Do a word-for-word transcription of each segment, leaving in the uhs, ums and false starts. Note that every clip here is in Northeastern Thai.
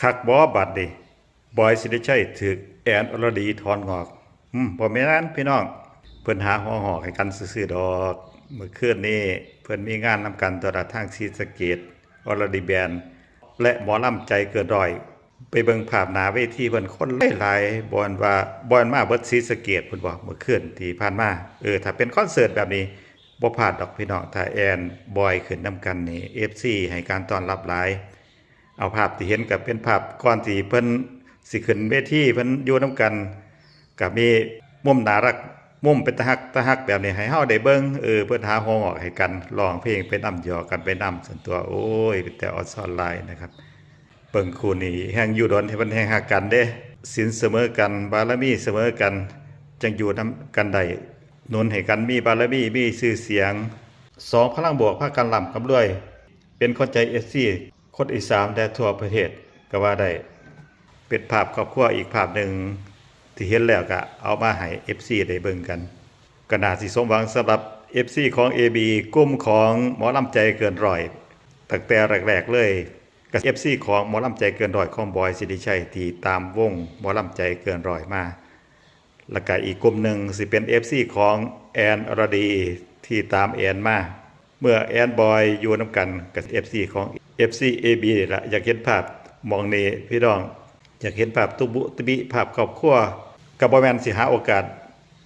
คักบ่บัดนี้ บอยสิริชัยถืกแอนอรดีถอนงอก อืม บ่แม่นพี่น้อง เพิ่นหาหัวหอกให้กันซื่อๆดอก มื้อคืนนี้เพิ่นมีงานนำกันตัวละทางศรีสะเกษ อรดีแบนด์ และหมอลำใจเกินร้อย ไปเบิ่งภาพหน้าเวทีเพิ่นคนหลายๆ บ่อนว่า บ่อนมาเบิดศรีสะเกษพุ้นบ่ มื้อคืนที่ผ่านมา เออ ถ้าเป็นคอนเสิร์ตแบบนี้ บ่พลาดดอกพี่น้อง ถ้าแอนบอยขึ้นนำกันนี่ เอฟซี ให้การต้อนรับหลาย เอาภาพที่เห็นก็เป็นภาพก่อนที่เพิ่นสิขึ้นเวที เพิ่นอยู่นำกัน ก็มีมุมน่ารัก มุมเป็นตาฮัก ตาฮักแบบนี้ให้เฮาได้เบิ่ง เออ เพิ่นหาหัวหอกให้กัน ร้องเพลงไปนำ หยอกกันไปนำ ซั่นตั่ว โอ้ย เป็นแต่ออนซอนหลายนะครับ เบิ่งคู่นี้แฮ่งอยู่ดน ให้เพิ่นแฮ่งฮักกันเด้ ศีลเสมอกัน บารมีเสมอกัน จั่งอยู่นำกันได้ หนุนให้กันมีบารมี มีชื่อเสียง สองพลังบวกพากันร่ำกันรวย เป็นขวัญใจ เอฟซี คนอีสานและทั่วประเทศก็ว่าได้ เป็นภาพครอบครัวอีกภาพหนึ่งที่เห็นแล้วก็เอามาให้ เอฟซี ได้เบิ่งกัน ก็น่าสิสมหวังสำหรับ เอฟซี ของ เอบี กลุ่มของหมอลำใจเกินร้อย ตั้งแต่แรกๆเลย ก็ เอฟซี ของหมอลำใจเกินร้อยของบอยสิริชัยที่ตามวงหมอลำใจเกินร้อยมา แล้วก็อีกกลุ่มหนึ่งสิเป็น เอฟซี ของแอนอรดีที่ตามแอนมา เมื่อแอนบอยอยู่นำกันกับ เอฟซี ของ เอฟซี เอบี นี่ละ อยากเห็นภาพหม่องนี้พี่น้อง อยากเห็นภาพตุบุติบิ ภาพครอบครัว ก็บ่แม่นสิหาโอกาส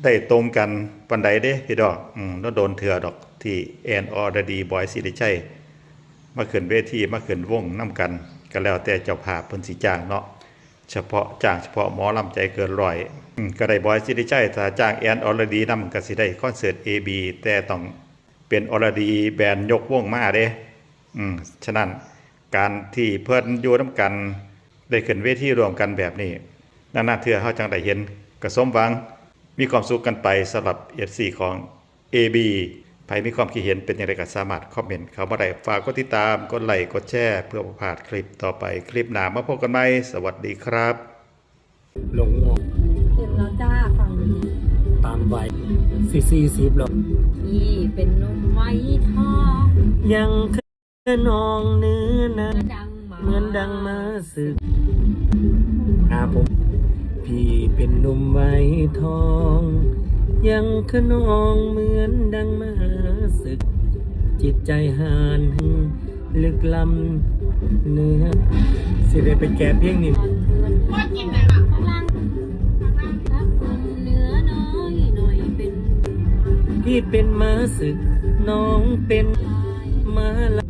ได้ตรงกันปานใดเด้พี่น้อง อืม โดนๆเทื่อดอกที่แอนอรดี บอยสิริชัย มาขึ้นเวที มาขึ้นวงนำกัน ก็แล้วแต่เจ้าภาพเพิ่นสิจ้างเนาะ เฉพาะจ้างเฉพาะหมอลำใจเกินร้อย อืม ก็ได้บอยสิริชัย ถ้าจ้างแอนอรดีนำก็สิได้คอนเสิร์ต เอบี แต่ต้องเป็นอรดีแบนด์ยกวงมาเด้ อืม ฉะนั้นการที่เพิ่นอยู่นำกัน ได้ขึ้นเวทีร่วมกันแบบนี้ นานๆเทื่อเฮาจั่งได้เห็น ก็สมหวัง มีความสุขกันไปสำหรับ เอฟซี ของ เอบี ไผมีความคิดเห็นเป็นอย่างไรก็สามารถคอมเมนต์เข้ามาได้ ฝากกดติดตาม กดไลค์ กดแชร์ เพื่อบ่พลาดคลิปต่อไป คลิปหน้ามาพบกันใหม่ สวัสดีครับ ลงงอก เต็มแล้วจ้าฝั่งนี้ ตามวัยสี่สี่สิบแล้ว พี่เป็นหนุ่มวัยทอง ยังขนองเนื้อนะ ดังมา เหมือนดังมาศึกหาผม พี่เป็นหนุ่มวัยทอง ยังขนองเหมือนดังมาศึก จิตใจหานลึกล้ำเนื้อ สิได้ไปแก้เพลงนี้ ว่ากินไหนล่ะข้างล่างข้างล่างรักคนเหนือน้อยหน่อยเป็น พี่เป็นมาศึก น้องเป็นมาล